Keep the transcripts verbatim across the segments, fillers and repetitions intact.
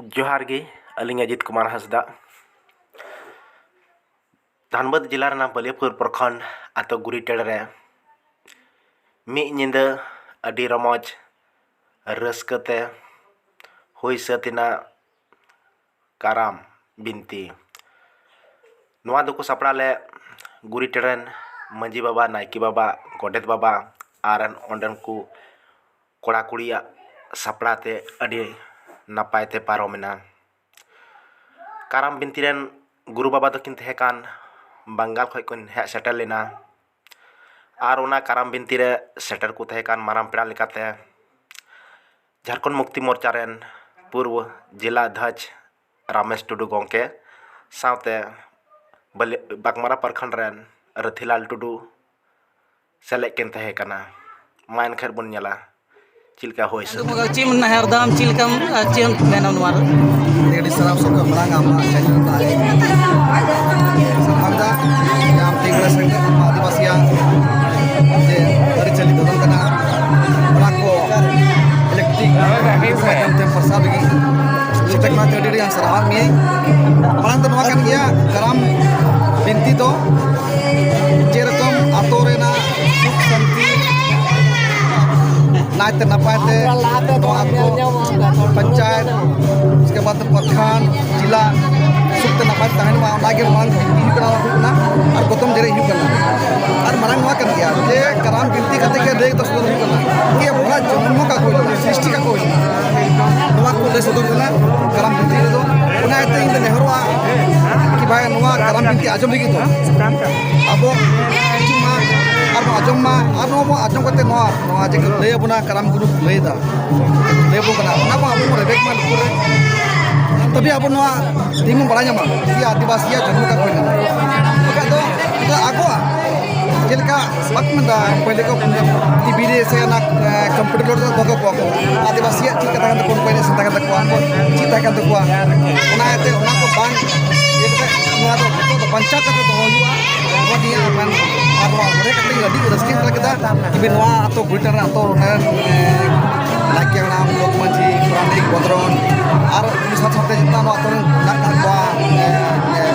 ᱡᱚᱦᱟᱨ ᱜᱮ, ᱟᱹᱞᱤᱧ ᱟᱡᱤᱛ ᱠᱩᱢᱟᱨ ᱦᱟᱸᱥᱫᱟ᱾ ᱫᱷᱟᱱᱵᱟᱫᱽ ᱡᱮᱞᱟ ᱨᱮᱱᱟᱜ ᱵᱟᱹᱞᱤᱭᱟᱹᱯᱩᱨ ᱯᱨᱚᱠᱷᱚᱸᱰ ᱟᱛᱳ ᱜᱩᱨᱤᱴᱟᱹᱲ ᱨᱮ ᱢᱤᱫ ᱧᱤᱫᱟᱹ ᱟᱹᱰᱤ ᱨᱚᱢᱚᱡᱽ ᱨᱟᱹᱥᱠᱟᱹ ᱛᱮ ᱦᱩᱭ ᱥᱟᱹᱛ ᱮᱱᱟ ᱠᱟᱨᱟᱢ ᱵᱤᱱᱛᱤ᱾ ᱱᱚᱣᱟ ᱫᱚᱠᱚ ᱥᱟᱯᱲᱟᱣ ᱞᱮᱫ ᱜᱩᱨᱤᱴᱟᱹᱲ ᱨᱮᱱ ᱢᱟᱹᱡᱷᱤ ᱵᱟᱵᱟ, ᱱᱟᱭᱠᱮ ᱵᱟᱵᱟ, ᱜᱚᱰᱮᱛ ᱵᱟᱵᱟ ᱟᱨ ᱚᱸᱰᱮᱱ ᱠᱚ ᱠᱚᱲᱟ ᱠᱩᱲᱤᱭᱟᱜ ᱥᱟᱯᱲᱟᱣ ᱛᱮ ᱟᱹᱰᱤ ᱱᱟᱯᱟᱭ ᱛᱮ ᱯᱟᱨᱚᱢᱮᱱᱟ᱾ ᱠᱟᱨᱟᱢ ᱵᱤᱱᱛᱤ ᱨᱮᱱ ᱜᱩᱨᱩ ᱵᱟᱵᱟ ᱫᱚᱠᱤᱱ ᱛᱟᱦᱮᱸ ᱠᱟᱱ ᱵᱟᱝᱜᱟᱞ ᱠᱷᱚᱱ ᱠᱤᱱ ᱦᱮᱡ ᱥᱮᱴᱮᱨ ᱞᱮᱱᱟ᱾ ᱟᱨ ᱚᱱᱟ ᱠᱟᱨᱟᱢ ᱵᱤᱱᱛᱤ ᱨᱮ ᱥᱮᱴᱮᱨ ᱠᱚ ᱛᱟᱦᱮᱸ ᱠᱟᱱ ᱢᱟᱨᱟᱝ ᱯᱮᱲᱟ ᱞᱮᱠᱟᱛᱮ ᱡᱷᱟᱲᱠᱷᱚᱸᱰ ᱢᱩᱠᱛᱤ ᱢᱳᱨᱪᱟ ᱨᱮᱱ ᱯᱩᱨᱵᱚ ᱡᱮᱞᱟ ᱫᱷᱟᱡᱽ ᱨᱟᱢᱮᱥ ᱴᱩᱰᱩ ᱜᱚᱢᱠᱮ ᱥᱟᱶᱛᱮ ᱵᱟᱞᱮ-, ᱵᱟᱜᱽᱢᱟᱨᱟ ᱯᱨᱚᱠᱷᱚᱸᱰ ᱨᱮᱱ ᱨᱟᱹᱛᱷᱤᱞᱟᱞ ᱴᱩᱰᱩ ᱥᱮᱞᱮᱫ ᱠᱤᱱ ᱛᱟᱦᱮᱸ ᱠᱟᱱᱟ᱾ ᱢᱟ ᱮᱱᱠᱷᱟᱱ ᱵᱚᱱ ᱧᱮᱞᱟ ᱪᱮᱫ ᱞᱮᱠᱟ ᱦᱩᱭ ᱥᱟᱹᱛ ᱮᱱᱟ᱾ ᱪᱮᱫ ᱮᱢ ᱱᱮᱦᱚᱨ ᱫᱟᱢ, ᱪᱮᱫ ᱞᱮᱠᱟᱢ, ᱟᱨ ᱪᱮᱫ ᱮᱢ ᱢᱮᱱᱟ ᱱᱚᱣᱟ ᱨᱮ? ᱟᱹᱰᱤ ᱥᱟᱨᱦᱟᱣ ᱥᱚᱨᱠᱟᱨ ᱢᱟᱲᱟᱝ ᱟᱢᱟᱜ ᱪᱮᱱᱮᱞ ᱨᱮᱱᱟᱜ ᱥᱟᱨᱦᱟᱣ ᱮᱫᱟ᱾ ᱟᱢ ᱛᱤᱸᱜᱩ ᱨᱮ ᱥᱮᱴᱮᱨ ᱟᱢ ᱟᱹᱫᱤᱵᱟᱹᱥᱤᱭᱟᱜ ᱡᱮ ᱟᱹᱨᱤᱪᱟᱹᱞᱤ ᱫᱚ ᱠᱟᱱᱟ, ᱚᱱᱟ ᱠᱚ ᱤᱞᱮᱠᱴᱨᱤᱠ ᱢᱟᱫᱽᱫᱷᱚᱢ ᱛᱮ ᱯᱨᱚᱥᱟᱨ ᱞᱟᱹᱜᱤᱫ ᱥᱮᱴᱮᱨ ᱠᱟᱱᱟ, ᱟᱹᱰᱤ ᱟᱹᱰᱤ ᱥᱟᱨᱦᱟᱣ ᱢᱤᱭᱟᱹᱧ᱾ ᱢᱟᱲᱟᱝ ᱫᱚ ᱱᱚᱣᱟ ᱠᱟᱱ ᱜᱮᱭᱟ, ᱠᱟᱨᱟᱢ ᱵᱤᱱᱛᱤ ᱫᱚ ᱡᱮᱨᱚᱠᱚᱢ ᱟᱛᱳ ᱨᱮᱱᱟᱜ ᱥᱩᱠ ᱥᱟᱱᱛᱤ ᱱᱟᱭᱛᱮ ᱱᱟᱯᱟᱭ ᱛᱮ ᱱᱚᱣᱟ ᱟᱛᱳ ᱯᱚᱧᱪᱟᱭᱮᱛ, ᱩᱥᱠᱮ ᱵᱟᱫ ᱯᱨᱚᱠᱷᱚᱸᱰ, ᱡᱮᱞᱟ ᱥᱩᱠ ᱛᱮ ᱱᱟᱯᱟᱭ ᱛᱮ ᱛᱟᱦᱮᱱ ᱢᱟ, ᱚᱱᱟ ᱜᱮ ᱢᱟᱲᱟᱝ ᱵᱤᱱᱛᱤ ᱦᱩᱭᱩᱜ ᱠᱟᱱᱟ, ᱦᱩᱭᱩᱜ ᱠᱟᱱᱟ ᱟᱨ ᱜᱚᱛᱚᱢ ᱡᱮᱨᱮᱡ ᱦᱩᱭᱩᱜ ᱠᱟᱱᱟ᱾ ᱟᱨ ᱢᱟᱨᱟᱝ ᱱᱚᱣᱟ ᱠᱟᱱ ᱜᱮᱭᱟ ᱡᱮ ᱠᱟᱨᱟᱢ ᱵᱤᱱᱛᱤ ᱠᱟᱛᱮ ᱜᱮ ᱞᱟᱹᱭ ᱫᱚ ᱥᱚᱫᱚᱨ ᱦᱩᱭᱩᱜ ᱠᱟᱱᱟ ᱡᱮ ᱟᱵᱚᱣᱟᱜ ᱡᱚᱱᱢᱚ ᱚᱠᱟ ᱠᱷᱚᱱ ᱦᱩᱭ ᱞᱮᱱᱟ, ᱥᱨᱤᱥᱴᱤ ᱚᱠᱟ ᱠᱷᱚᱱ ᱦᱩᱭ ᱞᱮᱱᱟ, ᱱᱚᱣᱟ ᱠᱚ ᱞᱟᱹᱭ ᱥᱚᱫᱚᱨ ᱠᱟᱱᱟ ᱠᱟᱨᱟᱢ ᱵᱤᱱᱛᱤ ᱨᱮᱫᱚ᱾ ᱚᱱᱟ ᱤᱭᱟᱹᱛᱮ ᱤᱧ ᱫᱚ ᱱᱮᱦᱚᱨᱚᱜᱼᱟ ᱠᱤ ᱵᱷᱟᱭ, ᱱᱚᱣᱟ ᱠᱟᱨᱟᱢ ᱵᱤᱱᱛᱤ ᱟᱸᱡᱚᱢ ᱞᱟᱹᱜᱤᱫ ᱫᱚ ᱟᱵᱚ ᱦᱤᱡᱩᱜ ᱢᱟ ᱟᱨ ᱵᱚᱱ ᱟᱸᱡᱚᱢ ᱢᱟ, ᱟᱨ ᱱᱚᱣᱟ ᱵᱚᱱ ᱟᱸᱡᱚᱢ ᱠᱟᱛᱮ ᱱᱚᱣᱟ, ᱱᱚᱣᱟ ᱡᱮ ᱠᱚ ᱞᱟᱹᱭ ᱟᱵᱚᱱᱟ, ᱠᱟᱨᱟᱢ ᱜᱩᱨᱩ ᱠᱚ ᱞᱟᱹᱭ ᱮᱫᱟ, ᱞᱟᱹᱭ ᱟᱵᱚᱱ ᱠᱟᱱᱟ, ᱚᱱᱟ ᱠᱚ ᱟᱵᱚ ᱵᱚᱱ ᱨᱮᱵᱮᱫ ᱢᱟ ᱞᱩᱛᱩᱨ ᱨᱮ᱾ ᱛᱚᱵᱮ ᱟᱵᱚ ᱱᱚᱣᱟ ᱛᱮᱦᱮᱧ ᱵᱚᱱ ᱵᱟᱲᱟᱭ ᱧᱟᱢᱟ ᱡᱮ ᱟᱹᱫᱤᱵᱟᱹᱥᱤᱭᱟᱜ ᱡᱚᱱᱢᱚ ᱚᱠᱟ ᱠᱷᱚᱱ ᱦᱩᱭ ᱞᱮᱱᱟ᱾ ᱵᱟᱠᱷᱟᱡ ᱫᱚ ᱱᱤᱛᱚᱜ ᱟᱵᱚᱣᱟᱜ ᱡᱮᱞᱮᱠᱟ ᱵᱟᱠᱚ ᱢᱮᱱᱫᱟ, ᱯᱟᱹᱦᱤᱞ ᱠᱚ ᱴᱤᱵᱷᱤ ᱨᱮ ᱥᱮ ᱚᱱᱟ, ᱮ, ᱠᱚᱢᱯᱤᱭᱩᱴᱟᱨ ᱨᱮ ᱫᱚᱦᱚ ᱠᱟᱠᱚᱣᱟ ᱠᱚ᱾ ᱟᱹᱫᱤᱵᱟᱹᱥᱤᱭᱟᱜ ᱪᱮᱫ ᱠᱟᱛᱷᱟ ᱠᱟᱱ ᱛᱟᱠᱚᱣᱟ, ᱩᱱᱠᱩᱣᱟᱜ ᱮᱱᱮᱡ ᱥᱮᱨᱮᱧ ᱛᱟᱦᱮᱸ ᱠᱟᱱ ᱛᱟᱠᱚᱣᱟ, ᱩᱱᱠᱩᱣᱟᱜ ᱪᱮᱫ ᱛᱟᱦᱮᱸ ᱠᱟᱱ ᱛᱟᱠᱚᱣᱟ, ᱚᱱᱟ ᱤᱭᱟᱹ ᱠᱟᱛᱮ ᱱᱚᱣᱟ ᱫᱚ ᱱᱤᱛᱚᱜ ᱫᱚ ᱵᱟᱧᱪᱟᱣ ᱠᱟᱛᱮ ᱫᱚᱦᱚ ᱦᱩᱭᱩᱜᱼᱟ᱾ ᱱᱚᱣᱟ ᱜᱮ ᱤᱧᱟᱹᱜ ᱢᱮᱱ᱾ ᱟᱨ ᱱᱚᱣᱟ ᱵᱟᱲᱟᱭ ᱠᱟᱛᱮ ᱤᱧ ᱟᱹᱰᱤ ᱨᱟᱹᱥᱠᱟᱹᱧ ᱟᱹᱭᱠᱟᱹᱣ ᱠᱮᱫᱟ᱾ ᱛᱚᱵᱮ ᱱᱚᱣᱟ ᱟᱛᱳ ᱜᱩᱨᱤᱴᱟᱨ ᱟᱛᱳ ᱨᱮᱱ, ᱮ, ᱱᱟᱭᱠᱮ ᱦᱟᱲᱟᱢ, ᱡᱚᱜᱽ ᱢᱟᱹᱡᱷᱤ, ᱯᱟᱨᱟᱱᱤᱠ, ᱵᱚᱫᱽᱨᱚᱱ ᱟᱨ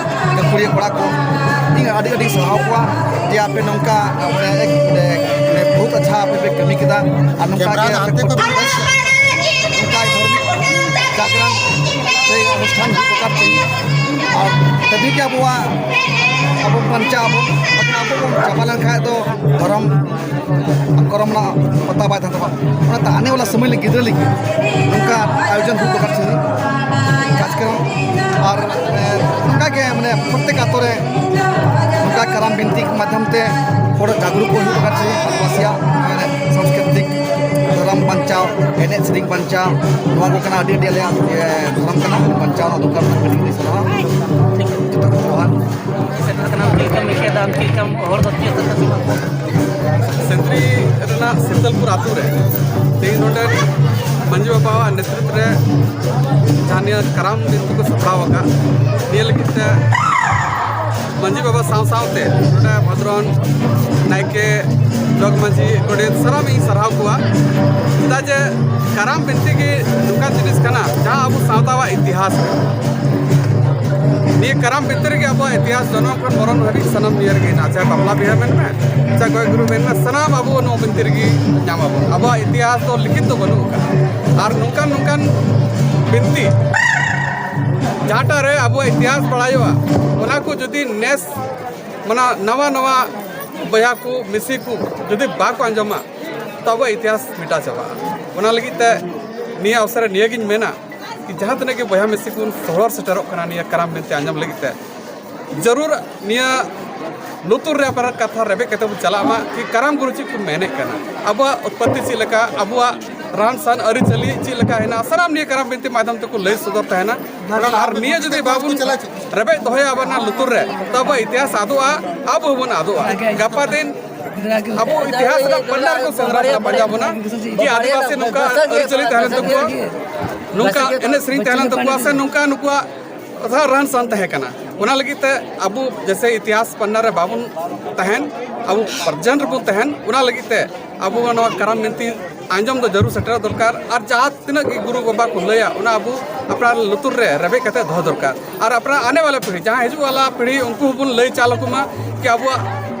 ᱡᱮ ᱟᱯᱮ ᱱᱚᱝᱠᱟ ᱢᱟᱱᱮ ᱮᱠ ᱢᱟᱱᱮ ᱵᱚᱦᱩᱛ ᱟᱪᱪᱷᱟ ᱟᱯᱮ ᱯᱮ ᱠᱟᱹᱢᱤ ᱠᱮᱫᱟ᱾ ᱟᱨ ᱱᱚᱝᱠᱟ ᱜᱮ ᱟᱯᱮ ᱯᱨᱚᱛᱮᱠ ᱵᱚᱪᱷᱚᱨ ᱱᱚᱝᱠᱟ ᱫᱷᱟᱨᱢᱤᱠ ᱡᱟᱜᱽᱨᱚᱱ ᱥᱮ ᱚᱱᱩᱥᱴᱷᱟᱱ ᱦᱩᱭᱩᱜ ᱫᱚᱨᱠᱟᱨ ᱛᱮ᱾ ᱟᱨ ᱛᱟᱵᱷᱤ ᱜᱮ ᱟᱵᱚᱣᱟᱜ ᱟᱵᱚ ᱵᱟᱧᱪᱟᱜ ᱟᱵᱚᱱ᱾ ᱵᱟᱠᱷᱟᱱ ᱟᱵᱚ ᱵᱚᱱ ᱪᱟᱵᱟ ᱞᱮᱱᱠᱷᱟᱱ ᱫᱚ ᱫᱷᱚᱨᱚᱢ ᱟᱨ ᱠᱚᱨᱚᱢ ᱨᱮᱱᱟᱜ ᱯᱟᱛᱟ ᱵᱟᱭ ᱛᱟᱦᱮᱱ ᱛᱟᱵᱚᱱᱟ᱾ ᱚᱱᱟᱛᱮ ᱟᱱᱮ ᱣᱟᱞᱟ ᱥᱚᱢᱚᱭ ᱞᱟᱹᱜᱤᱫ, ᱜᱤᱫᱽᱨᱟᱹ ᱞᱟᱹᱜᱤᱫ ᱱᱚᱝᱠᱟ ᱟᱭᱳᱡᱚᱱ ᱦᱩᱭᱩᱜ ᱫᱚᱨᱠᱟᱨ ᱥᱮ ᱠᱟᱨᱡᱚᱠᱨᱚᱢ᱾ ᱟᱨ ᱮ, ᱱᱚᱝᱠᱟ ᱜᱮ ᱢᱟᱱᱮ ᱯᱨᱚᱛᱮᱠ ᱟᱛᱳ ᱨᱮ ᱱᱚᱝᱠᱟ ᱠᱟᱨᱟᱢ ᱵᱤᱱᱛᱤ ᱢᱟᱫᱽᱫᱷᱚᱢ ᱛᱮ ᱦᱚᱲ ᱡᱟᱜᱽᱨᱩᱠ ᱠᱚ ᱦᱩᱭᱩᱜ ᱠᱟᱱᱟ ᱥᱮ ᱟᱹᱫᱤᱵᱟᱹᱥᱤᱭᱟᱜ ᱢᱟᱱᱮ ᱥᱟᱝᱥᱠᱨᱤᱛᱤᱠ ᱫᱷᱚᱨᱚᱢ ᱵᱟᱧᱪᱟᱣ, ᱮᱱᱮᱡ ᱥᱮᱨᱮᱧ ᱵᱟᱧᱪᱟᱣ, ᱱᱚᱣᱟ ᱠᱚ ᱠᱟᱱᱟ ᱟᱹᱰᱤ ᱟᱹᱰᱤ ᱟᱞᱮᱭᱟᱜ ᱤᱭᱟᱹ ᱫᱷᱚᱨᱚᱢ ᱠᱟᱱᱟ, ᱵᱟᱧᱪᱟᱣ ᱨᱮᱱᱟᱜ ᱫᱚᱨᱠᱟᱨ ᱢᱮᱱᱟᱜᱼᱟ᱾ ᱟᱹᱰᱤ ᱟᱹᱰᱤ ᱥᱟᱨᱦᱟᱣ᱾ ᱡᱚᱛᱚ ᱠᱚ ᱡᱚᱦᱟᱨ᱾ ᱥᱮᱴᱮᱨ ᱠᱟᱱᱟ, ᱪᱮᱫ ᱞᱮᱠᱟᱢ ᱟᱹᱭᱠᱟᱹᱣ ᱮᱫᱟ ᱟᱢ? ᱪᱮᱫ ᱞᱮᱠᱟᱢ ᱦᱚᱲ ᱫᱚ ᱪᱮᱫ ᱞᱮᱠᱟ ᱠᱚ ᱮᱢᱟ ᱠᱚᱣᱟ? ᱥᱤᱱᱫᱽᱨᱤ ᱨᱮᱱᱟᱜ ᱥᱤᱛᱟᱹᱞᱯᱩᱨ ᱟᱛᱳ ᱨᱮ ᱛᱮᱦᱮᱧ ᱱᱚᱰᱮ ᱢᱟᱹᱡᱷᱤ ᱵᱟᱵᱟᱣᱟᱜ ᱱᱮᱛᱨᱤᱛᱵ ᱨᱮ ᱡᱟᱦᱟᱸ ᱱᱤᱭᱟᱹ ᱠᱟᱨᱟᱢ ᱵᱤᱱᱛᱤ ᱠᱚ ᱥᱟᱯᱲᱟᱣ ᱟᱠᱟᱫ, ᱱᱤᱭᱟᱹ ᱞᱟᱹᱜᱤᱫ ᱛᱮ ᱢᱟᱹᱡᱷᱤ ᱵᱟᱵᱟ ᱥᱟᱶ ᱥᱟᱶᱛᱮ ᱱᱚᱰᱮ ᱵᱷᱟᱫᱽᱨᱚᱱ ᱱᱟᱭᱠᱮ, ᱡᱚᱜᱽ ᱢᱟᱹᱡᱷᱤ, ᱜᱚᱰᱮᱛ, ᱥᱟᱱᱟᱢ ᱤᱧ ᱥᱟᱨᱦᱟᱣ ᱠᱚᱣᱟ᱾ ᱪᱮᱫᱟᱜ ᱡᱮ ᱠᱟᱨᱟᱢ ᱵᱤᱱᱛᱤ ᱜᱮ ᱱᱚᱝᱠᱟᱱ ᱡᱤᱱᱤᱥ ᱠᱟᱱᱟ, ᱡᱟᱦᱟᱸ ᱟᱵᱚ ᱥᱟᱶᱛᱟᱣᱟᱜ ᱤᱛᱤᱦᱟᱥ ᱠᱟᱱᱟ᱾ ᱱᱤᱭᱟᱹ ᱠᱟᱨᱟᱢ ᱵᱤᱱᱛᱤ ᱨᱮᱜᱮ ᱟᱵᱚᱣᱟᱜ ᱤᱛᱤᱦᱟᱥ ᱡᱚᱱᱚᱢ ᱠᱷᱚᱱ ᱢᱚᱨᱚᱱ ᱦᱟᱹᱵᱤᱡ ᱥᱟᱱᱟᱢ ᱱᱤᱭᱟᱹ ᱨᱮᱜᱮ ᱦᱮᱱᱟᱜᱼᱟ᱾ ᱪᱟᱦᱮ ᱵᱟᱯᱞᱟ ᱵᱤᱦᱟᱹ ᱢᱮᱱ ᱢᱮ, ᱪᱟᱦᱮ ᱜᱚᱡ ᱜᱩᱨᱩ ᱢᱮᱱ ᱢᱮ, ᱥᱟᱱᱟᱢ ᱟᱵᱚ ᱱᱚᱣᱟ ᱵᱤᱱᱛᱤ ᱨᱮᱜᱮ ᱧᱟᱢ ᱟᱵᱚᱱ᱾ ᱟᱵᱚᱣᱟᱜ ᱤᱛᱤᱦᱟᱥ ᱫᱚ ᱞᱤᱠᱷᱤᱛ ᱫᱚ ᱵᱟᱹᱱᱩᱜ ᱟᱠᱟᱫᱟ᱾ ᱟᱨ ᱱᱚᱝᱠᱟᱱ ᱱᱚᱝᱠᱟᱱ ᱵᱤᱱᱛᱤ ᱡᱟᱦᱟᱸᱴᱟᱜ ᱨᱮ ᱟᱵᱚᱣᱟᱜ ᱤᱛᱤᱦᱟᱥ ᱵᱟᱲᱟᱭᱚᱜᱼᱟ, ᱚᱱᱟ ᱠᱚ ᱡᱩᱫᱤ ᱱᱮᱥ ᱢᱟᱱᱮ ᱱᱟᱣᱟ ᱱᱟᱣᱟ ᱵᱚᱭᱦᱟ ᱠᱚ ᱢᱤᱥᱤ ᱠᱚ ᱡᱩᱫᱤ ᱵᱟᱠᱚ ᱟᱸᱡᱚᱢᱟ, ᱛᱚ ᱟᱵᱚᱣᱟᱜ ᱤᱛᱤᱦᱟᱥ ᱢᱮᱴᱟᱣ ᱪᱟᱵᱟᱜᱼᱟ᱾ ᱚᱱᱟ ᱞᱟᱹᱜᱤᱫ ᱛᱮ ᱱᱤᱭᱟᱹ ᱚᱵᱥᱚᱨ ᱨᱮ ᱱᱤᱭᱟᱹᱜᱤᱧ ᱢᱮᱱᱟ, ᱡᱟᱦᱟᱸ ᱛᱤᱱᱟᱹᱜ ᱜᱮ ᱵᱚᱭᱦᱟ ᱢᱤᱥᱤ ᱠᱚ ᱥᱚᱦᱚᱨ ᱥᱮᱴᱮᱨᱚᱜ ᱠᱟᱱᱟ ᱱᱤᱭᱟᱹ ᱠᱟᱨᱟᱢ ᱵᱤᱱᱛᱤ ᱟᱸᱡᱚᱢ ᱞᱟᱹᱜᱤᱫ ᱛᱮ, ᱡᱟᱹᱨᱩᱲ ᱱᱤᱭᱟᱹ ᱞᱩᱛᱩᱨ ᱨᱮ ᱟᱯᱱᱟᱨ ᱠᱟᱛᱷᱟ ᱨᱮᱵᱮᱫ ᱠᱟᱛᱮ ᱵᱚᱱ ᱪᱟᱞᱟᱜ ᱢᱟ ᱠᱤ ᱠᱟᱨᱟᱢ ᱜᱩᱨᱩ ᱪᱮᱫ ᱠᱚ ᱢᱮᱱᱮᱫ ᱠᱟᱱᱟ, ᱟᱵᱚᱣᱟᱜ ᱩᱛᱯᱚᱛᱛᱤ ᱪᱮᱫ ᱞᱮᱠᱟ, ᱟᱵᱚᱣᱟᱜ ᱨᱟᱱ ᱥᱟᱱ ᱟᱹᱨᱤᱪᱟᱹᱞᱤ ᱪᱮᱫ ᱞᱮᱠᱟ ᱦᱮᱱᱟᱜᱼᱟ, ᱥᱟᱱᱟᱢ ᱱᱤᱭᱟᱹ ᱠᱟᱨᱟᱢ ᱵᱤᱱᱛᱤ ᱢᱟᱫᱽᱫᱷᱚᱢ ᱛᱮᱠᱚ ᱞᱟᱹᱭ ᱥᱚᱫᱚᱨ ᱛᱟᱦᱮᱱᱟ᱾ ᱟᱨ ᱱᱤᱭᱟᱹ ᱡᱩᱫᱤ ᱵᱟᱵᱚᱱ ᱨᱮᱵᱮᱫ ᱫᱚᱦᱚᱭᱟ ᱟᱵᱚ ᱚᱱᱟ ᱞᱩᱛᱩᱨ ᱨᱮ, ᱛᱚ ᱟᱵᱚᱣᱟᱜ ᱤᱛᱤᱦᱟᱥ ᱟᱫᱚᱜᱼᱟ, ᱟᱵᱚ ᱦᱚᱸᱵᱚᱱ ᱟᱫᱚᱜᱼᱟ᱾ ᱜᱟᱯᱟ ᱫᱤᱱ ᱟᱵᱚ ᱤᱛᱤᱦᱟᱥ ᱨᱮᱱᱟᱜ ᱯᱟᱱᱱᱟ ᱨᱮᱠᱚ ᱥᱮᱸᱫᱽᱨᱟ ᱯᱟᱸᱡᱟ ᱵᱚᱱᱟ ᱡᱮ ᱟᱹᱫᱤᱵᱟᱹᱥᱤ ᱱᱚᱝᱠᱟ ᱟᱹᱨᱤᱪᱟᱹᱞᱤ ᱛᱟᱦᱮᱸ ᱞᱮᱱ ᱛᱟᱠᱚᱣᱟ, ᱱᱚᱝᱠᱟ ᱮᱱᱮᱡ ᱥᱮᱨᱮᱧ ᱛᱟᱦᱮᱸ ᱞᱮᱱ ᱛᱟᱠᱚᱣᱟ, ᱥᱮ ᱱᱚᱝᱠᱟ ᱱᱩᱠᱩᱣᱟᱜ ᱨᱟᱱ ᱥᱟᱱ ᱛᱟᱦᱮᱸ ᱠᱟᱱᱟ᱾ ᱚᱱᱟ ᱞᱟᱹᱜᱤᱫ ᱛᱮ ᱟᱵᱚ ᱡᱮᱥᱮ ᱤᱛᱤᱦᱟᱥ ᱯᱟᱱᱱᱟ ᱨᱮ ᱵᱟᱵᱚᱱ ᱛᱟᱦᱮᱱ, ᱟᱵᱚ ᱯᱨᱮᱡᱮᱱᱴ ᱨᱮᱵᱚᱱ ᱛᱟᱦᱮᱱ, ᱚᱱᱟ ᱞᱟᱹᱜᱤᱫ ᱛᱮ ᱟᱵᱚ ᱱᱚᱣᱟ ᱠᱟᱨᱟᱢ ᱵᱤᱱᱛᱤ ᱟᱸᱡᱚᱢ ᱫᱚ ᱡᱟᱹᱨᱩᱲ ᱥᱮᱴᱮᱨᱚᱜ ᱫᱚᱨᱠᱟᱨ᱾ ᱟᱨ ᱡᱟᱦᱟᱸ ᱛᱤᱱᱟᱹᱜ ᱜᱮ ᱜᱩᱨᱩ ᱵᱟᱵᱟ ᱠᱚ ᱞᱟᱹᱭᱟ, ᱚᱱᱟ ᱟᱵᱚ ᱟᱯᱱᱟᱨ ᱞᱩᱛᱩᱨ ᱨᱮ ᱨᱮᱵᱮᱫ ᱠᱟᱛᱮ ᱫᱚᱦᱚ ᱫᱚᱨᱠᱟᱨ᱾ ᱟᱨ ᱟᱯᱱᱟᱨ ᱟᱱᱮ ᱣᱟᱞᱟ ᱯᱤᱲᱦᱤ, ᱡᱟᱦᱟᱸ ᱦᱤᱡᱩᱜ ᱣᱟᱞᱟ ᱯᱤᱲᱦᱤ, ᱩᱱᱠᱩ ᱦᱚᱸᱵᱚᱱ ᱞᱟᱹᱭ ᱪᱟᱞ ᱟᱠᱚ ᱢᱟ ᱠᱤ ᱟᱵᱚᱣᱟᱜ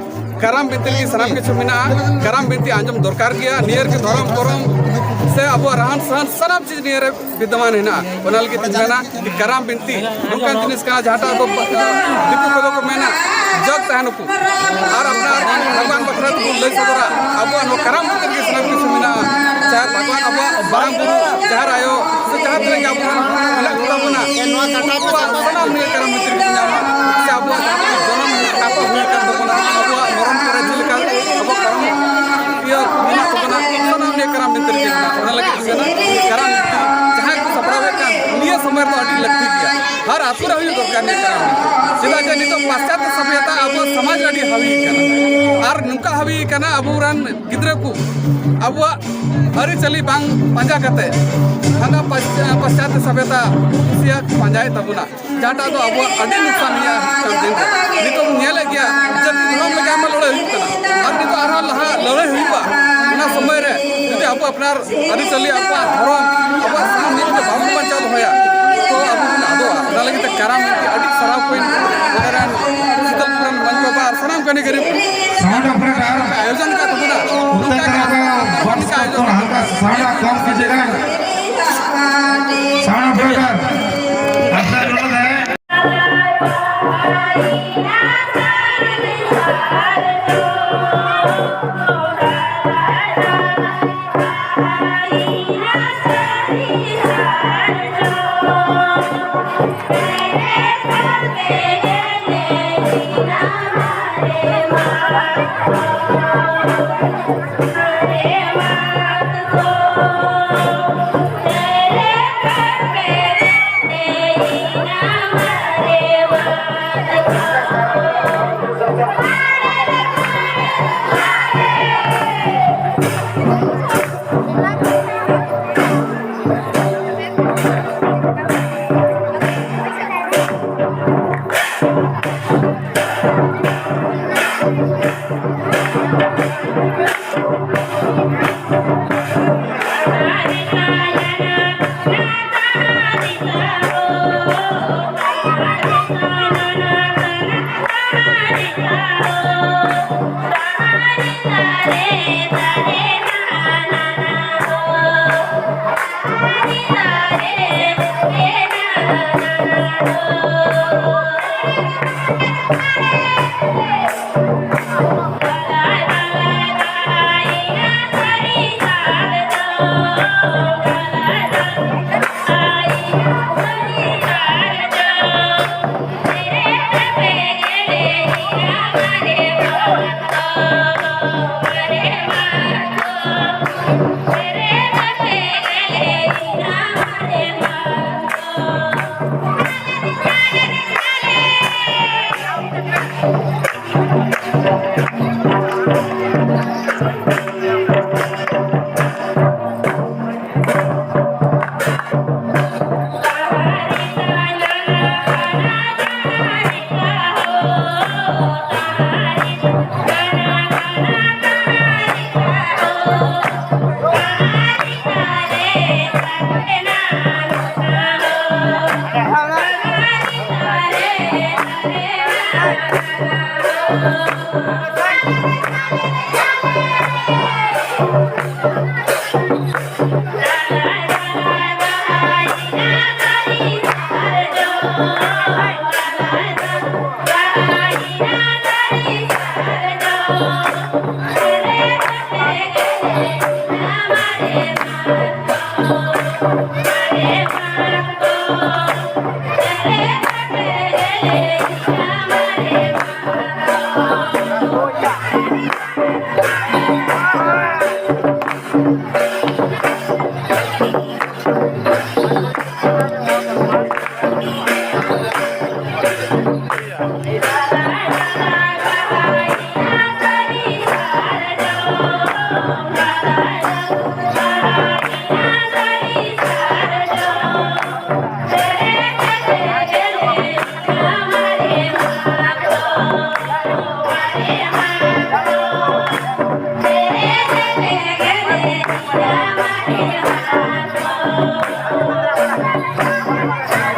ᱠᱟᱨᱟᱢ ᱵᱤᱱᱛᱤ ᱨᱮᱜᱮ ᱥᱟᱱᱟᱢ ᱠᱤᱪᱷᱩ ᱢᱮᱱᱟᱜᱼᱟ᱾ ᱠᱟᱨᱟᱢ ᱵᱤᱱᱛᱤ ᱟᱸᱡᱚᱢ ᱫᱚᱨᱠᱟᱨ ᱜᱮᱭᱟ᱾ ᱱᱤᱭᱟᱹ ᱨᱮᱜᱮ ᱫᱷᱚᱨᱚᱢ ᱠᱚᱨᱚᱢ ᱥᱮ ᱟᱵᱚᱣᱟᱜ ᱨᱟᱦᱟᱱ ᱥᱟᱦᱟᱱ ᱥᱟᱱᱟᱢ ᱪᱤᱡᱽ ᱱᱤᱭᱟᱹ ᱨᱮ ᱵᱤᱫᱽᱫᱚᱢᱟᱱ ᱦᱮᱱᱟᱜᱼᱟ᱾ ᱚᱱᱟ ᱞᱟᱹᱜᱤᱫ ᱛᱮ ᱢᱮᱱᱟ ᱠᱤ ᱠᱟᱨᱟᱢ ᱵᱤᱱᱛᱤ ᱱᱚᱝᱠᱟᱱ ᱡᱤᱱᱤᱥ ᱠᱟᱱᱟ, ᱡᱟᱦᱟᱸᱴᱟᱜ ᱫᱚ, ᱟ, ᱫᱤᱠᱩ ᱠᱚᱫᱚ ᱠᱚ ᱢᱮᱱᱟ ᱡᱚᱜᱽ ᱛᱟᱦᱮᱱ ᱟᱠᱚ, ᱟᱨ ᱟᱯᱱᱟᱨ ᱵᱷᱟᱜᱽᱣᱟᱱ ᱵᱟᱠᱷᱨᱟ ᱛᱮᱵᱚᱱ ᱞᱟᱹᱭ ᱥᱚᱫᱚᱨᱟ᱾ ᱟᱵᱚᱣᱟᱜ ᱱᱚᱣᱟ ᱠᱟᱨᱟᱢ ᱵᱤᱱᱛᱤ ᱨᱮᱜᱮ ᱥᱟᱱᱟᱢ ᱠᱤᱪᱷᱩ ᱢᱮᱱᱟᱜᱼᱟ᱾ ᱪᱟᱦᱮ ᱵᱷᱟᱜᱽᱣᱟᱱ ᱟᱵᱚᱣᱟᱜ ᱢᱟᱨᱟᱝ ᱵᱩᱨᱩ, ᱡᱟᱦᱮᱨ ᱟᱭᱳ, ᱥᱮ ᱡᱟᱦᱟᱸ ᱛᱤᱱᱟᱹᱜ ᱜᱮ ᱟᱵᱚ ᱨᱮᱱ ᱢᱮᱱᱟᱜ ᱠᱚᱛᱟ ᱵᱚᱱᱟ, ᱩᱱᱠᱩᱣᱟᱜ ᱥᱟᱱᱟᱢ ᱱᱤᱭᱟᱹ ᱠᱟᱨᱟᱢ ᱵᱤᱱᱛᱤ ᱨᱮᱜᱮ ᱵᱚᱱ ᱧᱟᱢᱟ᱾ ᱥᱮ ᱟᱵᱚᱣᱟᱜ ᱡᱟᱦᱟᱸ ᱛᱤᱱᱟᱹᱜ ᱡᱚᱱᱚᱢ ᱟᱠᱚ ᱦᱩᱭ ᱟᱠᱟᱱ ᱛᱟᱵᱚᱱᱟ, ᱟᱵᱚᱣᱟᱜ ᱢᱚᱨᱚᱢ ᱠᱚᱨᱮ ᱪᱮᱫ ᱞᱮᱠᱟ ᱟᱵᱚ ᱠᱟᱨᱟᱢ ᱤᱭᱟᱹ ᱢᱮᱱᱟᱜ ᱛᱟᱵᱚᱱᱟ, ᱥᱟᱱᱟᱢ ᱱᱤᱭᱟᱹ ᱠᱟᱨᱟᱢ ᱵᱤᱱᱛᱤ ᱨᱮᱜᱮ ᱢᱮᱱᱟᱜᱼᱟ᱾ ᱚᱱᱟ ᱞᱟᱹᱜᱤᱫ ᱛᱮ ᱠᱟᱨᱟᱢ ᱵᱤᱱᱛᱤ ᱡᱟᱦᱟᱸᱭ ᱠᱚ ᱥᱟᱯᱲᱟᱣᱮᱫ ᱠᱟᱱ, ᱱᱤᱭᱟᱹ ᱥᱚᱢᱚᱭ ᱨᱮᱫᱚ ᱟᱹᱰᱤ ᱞᱟᱹᱠᱛᱤ ᱜᱮᱭᱟ᱾ ᱦᱟᱨ ᱟᱹᱛᱩ ᱨᱮ ᱦᱩᱭᱩᱜ ᱫᱚᱨᱠᱟᱨ ᱱᱤᱭᱟᱹ ᱠᱟᱨᱟᱢ ᱵᱤᱱᱛᱤ᱾ ᱪᱮᱫᱟᱜ ᱡᱮ ᱱᱤᱛᱚᱜ ᱯᱟᱥᱪᱟᱛᱛᱚ ᱥᱚᱵᱷᱭᱚᱛᱟ ᱟᱵᱚ ᱥᱚᱢᱟᱡᱽ ᱨᱮ ᱟᱹᱰᱤ ᱦᱟᱹᱣᱤ ᱠᱟᱱᱟ, ᱟᱨ ᱱᱚᱝᱠᱟ ᱦᱟᱹᱣᱤ ᱠᱟᱱᱟ ᱟᱵᱚᱨᱮᱱ ᱜᱤᱫᱽᱨᱟᱹ ᱠᱚ ᱟᱵᱚᱣᱟᱜ ᱟᱹᱨᱤᱪᱟᱹᱞᱤ ᱵᱟᱝ ᱯᱟᱸᱡᱟ ᱠᱟᱛᱮ ᱦᱟᱱᱟ ᱯᱟᱥ-, ᱯᱟᱥᱪᱟᱛᱛᱚ ᱥᱚᱵᱷᱭᱚᱛᱟ ᱠᱩᱥᱤᱭᱟᱜ ᱯᱟᱸᱡᱟᱭᱮᱫ ᱛᱟᱵᱚᱱᱟ, ᱡᱟᱦᱟᱸᱴᱟᱜ ᱫᱚ ᱟᱵᱚᱣᱟᱜ ᱟᱹᱰᱤ ᱱᱩᱠᱥᱟᱱ ᱦᱩᱭᱩᱜᱼᱟ ᱦᱤᱡᱩᱜ ᱠᱟᱱ ᱫᱤᱱ ᱨᱮ᱾ ᱱᱤᱛᱚᱜ ᱵᱚᱱ ᱧᱮᱞᱮᱫ ᱜᱮᱭᱟ, ᱡᱟᱹᱛᱤ ᱫᱷᱚᱨᱚᱢ ᱞᱟᱹᱜᱤᱫ ᱟᱭᱢᱟ ᱞᱟᱹᱲᱦᱟᱹᱭ ᱦᱩᱭᱩᱜ ᱠᱟᱱᱟ, ᱟᱨ ᱱᱤᱛᱚᱜ ᱟᱨᱦᱚᱸ ᱞᱟᱦᱟ ᱞᱟᱹᱲᱦᱟᱹᱭ ᱦᱩᱭᱩᱜᱼᱟ᱾ ᱚᱱᱟ ᱥᱚᱢᱚᱭ ᱨᱮ ᱡᱩᱫᱤ ᱟᱵᱚ ᱟᱯᱱᱟᱨ ᱟᱹᱨᱤᱪᱟᱹᱞᱤ, ᱟᱵᱚᱣᱟᱜ ᱫᱷᱚᱨᱚᱢ, ᱟᱵᱚᱣᱟᱜ ᱥᱟᱶ ᱱᱤᱭᱟᱹ ᱠᱚ ᱵᱟᱵᱚᱱ ᱵᱟᱧᱪᱟᱣ ᱫᱚᱦᱚᱭᱟ, ᱛᱚ ᱟᱵᱚ ᱵᱚᱱ ᱟᱫᱚᱜᱼᱟ᱾ ᱚᱱᱟ ᱞᱟᱹᱜᱤᱫ ᱛᱮ ᱠᱟᱨᱟᱢ ᱵᱤᱱᱛᱤ ᱟᱹᱰᱤ ᱥᱟᱨᱦᱟᱣ ᱠᱚᱧ ᱱᱚᱰᱮ ᱨᱮᱱ ᱥᱤᱛᱟᱹᱞᱯᱩᱨ ᱨᱮᱱ ᱢᱟᱹᱡᱷᱤ ᱵᱟᱵᱟ ᱟᱨ ᱥᱟᱱᱟᱢ ᱜᱟᱹᱱᱤ ᱜᱟᱹᱨᱤᱵ ᱥᱟᱣᱩᱱᱰ ᱚᱯᱟᱨᱮᱴᱟᱨ ᱟᱭᱳᱡᱚᱱ ᱟᱠᱟᱫ ᱛᱟᱵᱚᱱᱟ᱾ ᱩᱛᱛᱚᱨ ᱱᱚᱝᱠᱟ ᱜᱮ ᱛᱟᱨᱟᱯᱟ ᱟᱵᱚ ᱵᱚᱠᱥ ᱱᱚᱝᱠᱟ ᱟᱭᱳᱡᱚᱱ ᱠᱚ ᱦᱟᱞᱠᱟ ᱥᱟᱣᱩᱱᱰ ᱠᱚᱢ ᱠᱤᱡᱤᱭᱮᱜᱟ᱾ ᱥᱟᱣᱩᱱᱰ ᱚᱯᱟᱨᱮᱴᱟᱨ, ᱟᱯᱱᱟᱨ ᱱᱚᱰᱮ